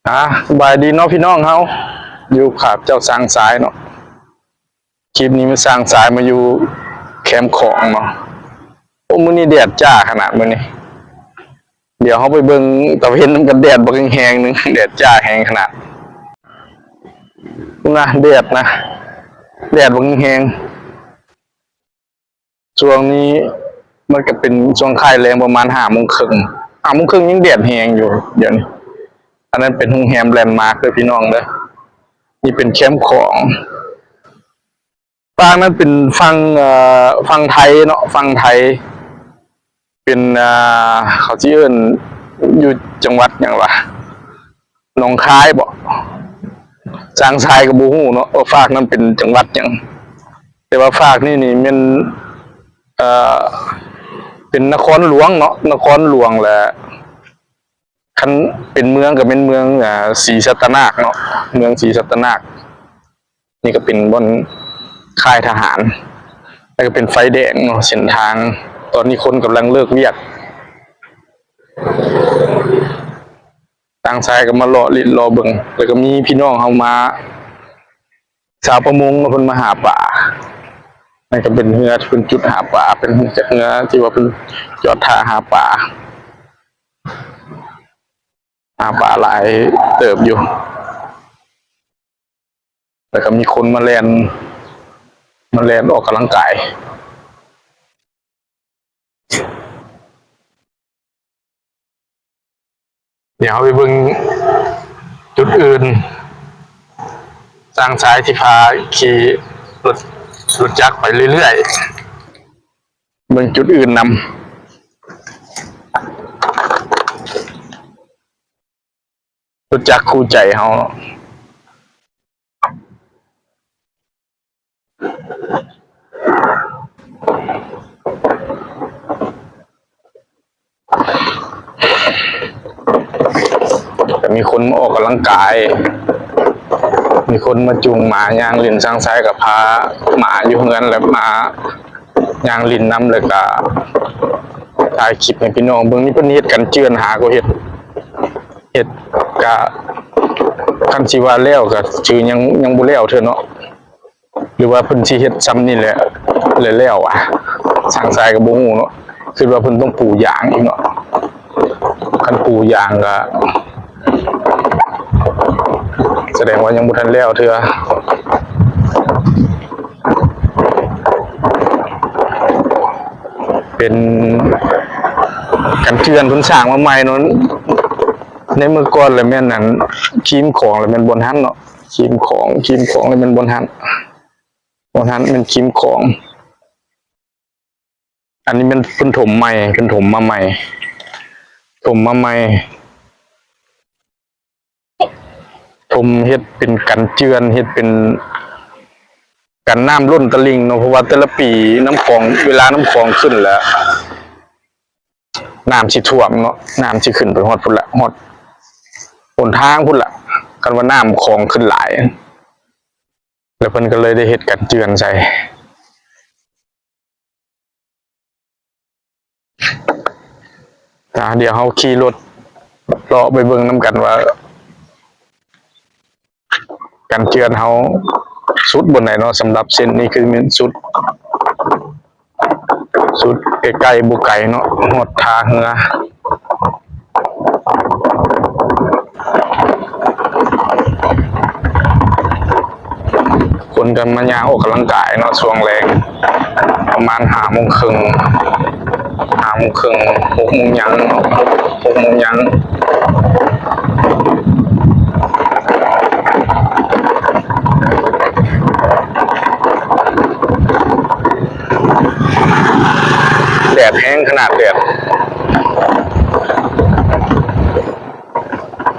ອາ ສະບາຍດີເນາະພີ່ນ້ອງເຮົາ ຢູ່ກັບເຈົ້າຊ້າງຊາຍເນາະ. ຄລິບນີ້ມາຊ້າງຊາຍມາຢູ່ແຄມຂອງເນາະ. ໂອ້ ມື້ນີ້ແດດຈ້າຂະໜາດມື້ນີ້. ດຽວເຮົາໄປເບິ່ງຕາເວັນນຳກັນ ແດດບັກແຮງໆໜຶ່ງ ແດດຈ້າແຮງຂະໜາດ. ພຸ້ນນະ ແດດນະ ແດດບັກແຮງ. ຊ່ວງນີ້ມັນກະເປັນຊ່ວງຄ້າຍແລງ ປະມານຫ້າໂມງເຄິ່ງ ຫ້າໂມງເຄິ່ງຍັງແດດແຮງຢູ່. ດຽວນີ້ ອັນນັ້ນເປັນໂຮງແຮມແລນມາກເດີພີ່ນ້ອງເດີ. ນີ້ເປັນແຄມຂອງ ຟາກນັ້ນເປັນຝັ່ງ ເອີ ຝັ່ງໄທເນາະ ຝັ່ງໄທ. ເປັນ ເອີ ເຂົາຊິເອີ້ນຢູ່ຈັງຫວັດຫຍັງວະ ໜອງຄາຍບໍ? ຊ້າງຊາຍກະບໍ່ຮູ້ເນາະວ່າຟາກນັ້ນເປັນຈັງຫວັດຫຍັງ ແຕ່ວ່າຟາກນີ້ນີ້ແມ່ນ ເອີ ເປັນນະຄອນຫຼວງເນາະ ນະຄອນຫຼວງ ແລະ ຄັນເປັນເມືອງກະແມ່ນເມືອງ ເອີ ສີສັດຕະນາກເນາະ ເມືອງສີສັດຕະນາກ. ນີ້ກະເປັນບ່ອນຄ້າຍທະຫານ ແລະກະເປັນໄຟແດງເນາະ ເສັ້ນທາງ. ຕອນນີ້ຄົນກຳລັງເລີກວຽກ ຊ້າງຊາຍກະມາເລາະຫຼິ້ນເລາະເບິ່ງ ແລະກະມີພີ່ນ້ອງເຮົາມາ ຊາວປະມົງເນາະ ເພິ່ນມາຫາປາ. ນັ້ນກະເປັນເຮືອທີ່ເພິ່ນຈຸດຫາປາ ເປັນເຮືອທີ່ວ່າເພິ່ນຈອດທ່າຫາປາ ຫາປາຫຼາຍເຕີບຢູ່. ແລ້ວກະມີຄົນມາແລ່ນ ມາແລ່ນອອກກຳລັງກາຍ. ດຽວເຮົາໄປເບິ່ງຈຸດອື່ນ ຊ້າງຊາຍຊິພາຂີ່ລົດ ລົດຈັກໄປເລື້ອຍໆ ເບິ່ງຈຸດອື່ນນຳ. ລົດຈັກຄູ່ໃຈເຮົາເນາະ ກະມີຄົນມາອອກກຳລັງກາຍ ມີຄົນມາຈູງໝາຍ່າງຫຼິ້ນ. ຊ້າງຊາຍກະພາໝາຢູ່ເຮືອນ ແລະມາຍ່າງຫຼິ້ນນຳ ແລະກະຖ່າຍຄລິບໃຫ້ພີ່ນ້ອງເບິ່ງ. ນີ້ເພິ່ນເຮັດກັນເຈື່ອນ ຫາກະເຮັດ ເຮັດກະ ຄັນຊິວ່າແລ້ວກະຄືຍັງ ຍັງບໍ່ແລ້ວເທື່ອເນາະ ຫຼືວ່າເພິ່ນຊິເຮັດຊ່ຳນີ້ແຫຼະ ແລ້ວ ແລ້ວຫວາ? ຊ່າງຊາຍກະບໍ່ຮູ້ເນາະ ຄິດວ່າເພິ່ນຕ້ອງປູຢາງອີກເນາະ. ຄັນປູຢາງກະສະແດງວ່າຍັງບໍ່ທັນແລ້ວເທື່ອ. ເປັນກັນເຈື່ອນເພິ່ນສ້າງມາໃໝ່ເນາະ. ໃນເມື່ອກ່ອນລະແມ່ນອັນ ຄີມຂອງລະແມ່ນບ່ອນຫັ້ນເນາະ ຄີມຂອງ ຄີມຂອງລະແມ່ນບ່ອນຫັ້ນ ບ່ອນຫັ້ນແມ່ນຄີມຂອງ. ອັນນີ້ແມ່ນເພິ່ນຖົມໃໝ່ ເພິ່ນຖົມມາໃໝ່ ຖົມມາໃໝ່. ຖົມເຮັດເປັນກັນເຈື່ອນ ເຮັດເປັນກັນນ້ຳລົ້ນຕະລິ່ງເນາະ ເພາະວ່າແຕ່ລະປີນ້ຳຂອງ ເວລານ້ຳຂອງຂຶ້ນແລ້ວ ນ້ຳຊິຖ້ວມເນາະ ນ້ຳຊິຂຶ້ນໄປຮອດພຸ້ນລະ ຮອດຫົນທາງພຸ້ນລະ ຄັນວ່ານ້ຳຂອງຂຶ້ນຫຼາຍ ແລ້ວເພິ່ນກະເລີຍໄດ້ເຮັດກັນເຈື່ອນໃສ່. ອາ ດຽວເຮົາຂີ່ລົດເລາະໄປເບິ່ງນຳກັນວ່າ ກັນເຈື່ອນເຮົາສຸດບ່ອນໃດເນາະ. ສຳລັບເສັ້ນນີ້ຄືແມ່ນສຸດ ສຸດໃກ້ໆ ບໍ່ໄກເນາະ ຮອດທ່າເຮືອ. ຄົນກະມາຍ່າງອອກກຳລັງກາຍເນາະ ຊ່ວງແລງ ປະມານຫ້າໂມງເຄິ່ງ ຫ້າໂມງເຄິ່ງ ຫົກໂມງຫຍັງເນາະ ຫົກໂມງຫຍັງ. ແດດແຮງຂະໜາດ ແດດ.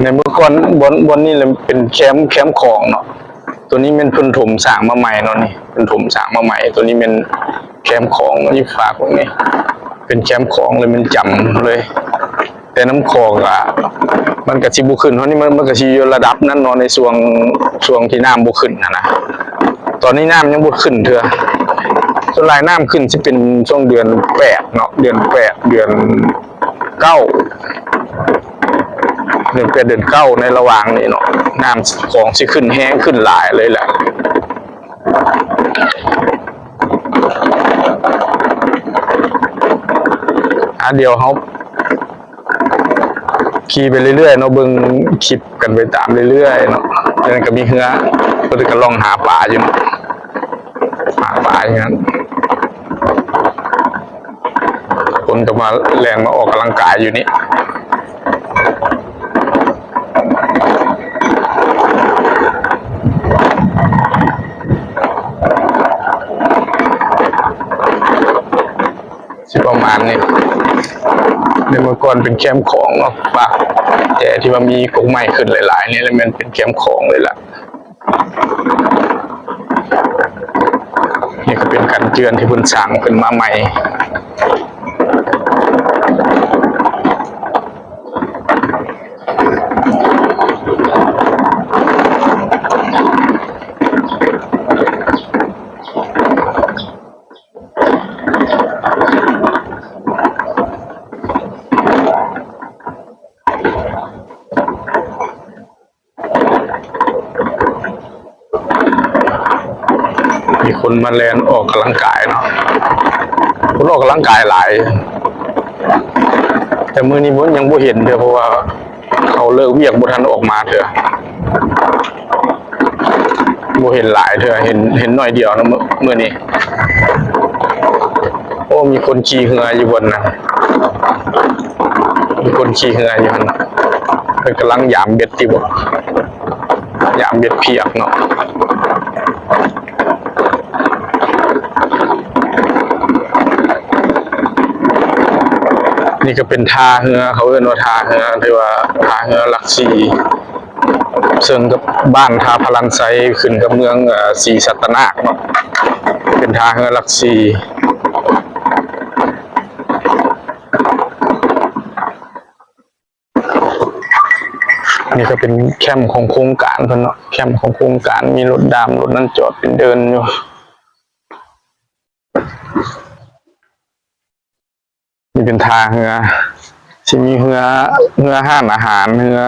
ໃນເມື່ອກ່ອນ ບ່ອນ ບ່ອນນີ້ລະເປັນແຄມ ແຄມຂອງເນາະ. ໂຕນີ້ແມ່ນເພິ່ນຖົມສ້າງມາໃໝ່ເນາະ ນີ້ເພິ່ນຖົມສ້າງມາໃໝ່. ໂຕນີ້ແມ່ນແຄມຂອງເນາະ ຢູ່ຟາກເບິ່ງນີ້ ເປັນແຄມຂອງເລີຍ ແມ່ນຈຳເລີຍ. ແຕ່ນ້ຳຂອງກະ ມັນກະຊິບໍ່ຂຶ້ນເທົ່ານີ້ ມັນ ມັນກະຊິຢູ່ລະດັບນັ້ນເນາະ ໃນຊ່ວງ ຊ່ວງທີ່ນ້ຳບໍ່ຂຶ້ນຫັ້ນນະ. ຕອນນີ້ນ້ຳຍັງບໍ່ຂຶ້ນເທື່ອ ສ່ວນຫຼາຍນ້ຳຂຶ້ນຊິເປັນຊ່ວງເດືອນແປດເນາະ ເດືອນແປດ ເດືອນເກົ້າ. ເດືອນແປດເດືອນເກົ້າໃນລະຫວ່າງນີ້ເນາະ ນ້ຳຂອງຊິຂຶ້ນແຮງຂຶ້ນຫຼາຍເລີຍແຫຼະ. ອາ ດຽວເຮົາຂີ່ໄປເລື້ອຍໆເນາະ ເບິ່ງຄລິບກັນໄປຕາມເລື້ອຍໆເນາະ. ແລ້ວນັ້ນກໍມີເຮືອ ເພິ່ນກໍລ່ອງຫາປາຢູ່ເນາະ ຫາປາຢູ່ນັ້ນ. ຄົນກໍມາແລ່ນມາອອກກຳລັງກາຍຢູ່ນີ້ ຊິປະມານນີ້. ໃນເມື່ອກ່ອນເປັນແຄມຂອງເນາະ ປ່າແຈທີ່ວ່າມີກົກໄມ້ຂຶ້ນຫຼາຍໆນີ້ແຫຼະ ແມ່ນເປັນແຄມຂອງເລີຍລະ. ນີ້ກໍເປັນກັນເຈື່ອນທີ່ເພິ່ນສ້າງຂຶ້ນມາໃໝ່. ມີຄົນມາແລ່ນອອກກຳລັງກາຍເນາະ ຄົນອອກກຳລັງກາຍຫຼາຍ ແຕ່ມື້ນີ້ບໍ່ ຍັງບໍ່ເຫັນເທື່ອ ເພາະວ່າເຂົາເລີກວຽກບໍ່ທັນອອກມາເທື່ອ. ບໍ່ເຫັນຫຼາຍເທື່ອ ເຫັນ ເຫັນໜ້ອຍດຽວນະ ມື້ ມື້ນີ້. ໂອ້ ມີຄົນຂີ່ເຮືອຢູ່ບ່ອນນັ້ນ ມີຄົນຂີ່ເຮືອຢູ່ຫັ້ນນະ ເພິ່ນກຳລັງຢາມເບັດຕິບໍ ຢາມເບັດພຽກເນາະ. ນີ້ກໍເປັນທ່າເຮືອ ເຂົາເອີ້ນວ່າທ່າເຮືອ ຫຼືວ່າທ່າເຮືອຫຼັກສີ່ ເຊິ່ງກັບບ້ານທ່າພະລານໄຊ ຂຶ້ນກັບເມືອງ ເອີ ສີສັດຕະນາກເນາະ ເປັນທ່າເຮືອຫຼັກສີ່. ອັນນີ້ກໍເປັນແຄມຂອງໂຄງການເພິ່ນເນາະ ແຄມຂອງໂຄງການ ມີລົດດາມ ລົດນັ້ນຈອດເປັນເດີ່ນຢູ່. ນີ້ເປັນທ່າເຮືອ ຊິມີເຮືອ ເຮືອຮ້ານອາຫານ ເຮືອ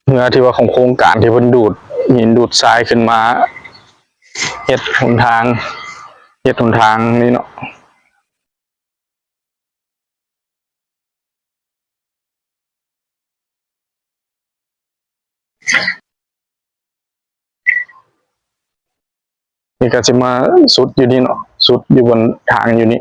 ເຮືອທີ່ວ່າຂອງໂຄງການທີ່ເພິ່ນດູດຫີນດູດຊາຍຂຶ້ນມາເຮັດຫົນທາງ ເຮັດຫົນທາງນີ້ເນາະ. ນີ້ກໍຊິມາສຸດຢູ່ນີ້ເນາະ ສຸດຢູ່ບ່ອນທາງຢູ່ນີ້.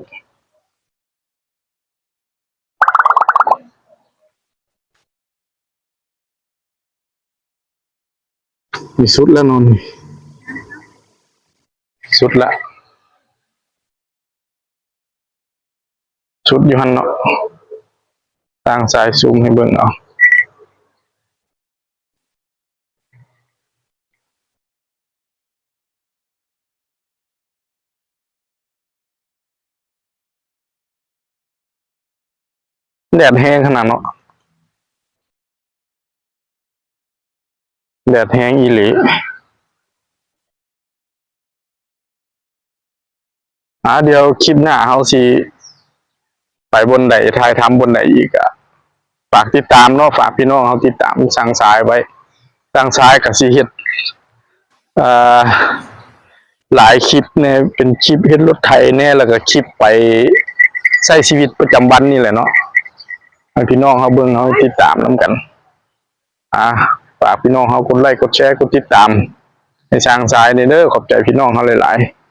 ນີ້ສຸດແລ້ວເນາະ ສຸດລະ ສຸດຢູ່ຫັ້ນເນາະ ຕັ້ງສາຍຊູມໃຫ້ເບິ່ງເອົາ. ແດດແຮງຂະໜາດເນາະ ແດດແຮງອີ່ຫຼີ. ອາ ດຽວຄລິບໜ້າເຮົາຊິໄປບ່ອນໃດ ຖ່າຍທຳບ່ອນໃດອີກ ກະຝາກຕິດຕາມເນາະ ຝາກພີ່ນ້ອງເຮົາຕິດຕາມຊ່າງຊາຍໄວ້. ຊ່າງຊາຍກະຊິເຮັດ ເອີ ຫຼາຍຄລິບແດ່ ເປັນຄລິບເຮັດລົດໄຖແດ່ ແລ້ວກະຄລິບໄປໃຊ້ຊີວິດປະຈຳວັນນີ້ແຫຼະເນາະ ໃຫ້ພີ່ນ້ອງເຮົາເບິ່ງ ເຮົາຕິດຕາມນຳກັນ. ອາ ຝາກພີ່ນ້ອງເຮົາກົດໄລ້ ກົດແຊ ກົດຕິດຕາມໃຫ້ຊ່າງຊາຍແດ່ເດີ. ຂອບໃຈພີ່ນ້ອງເຮົາຫຼາຍໆ.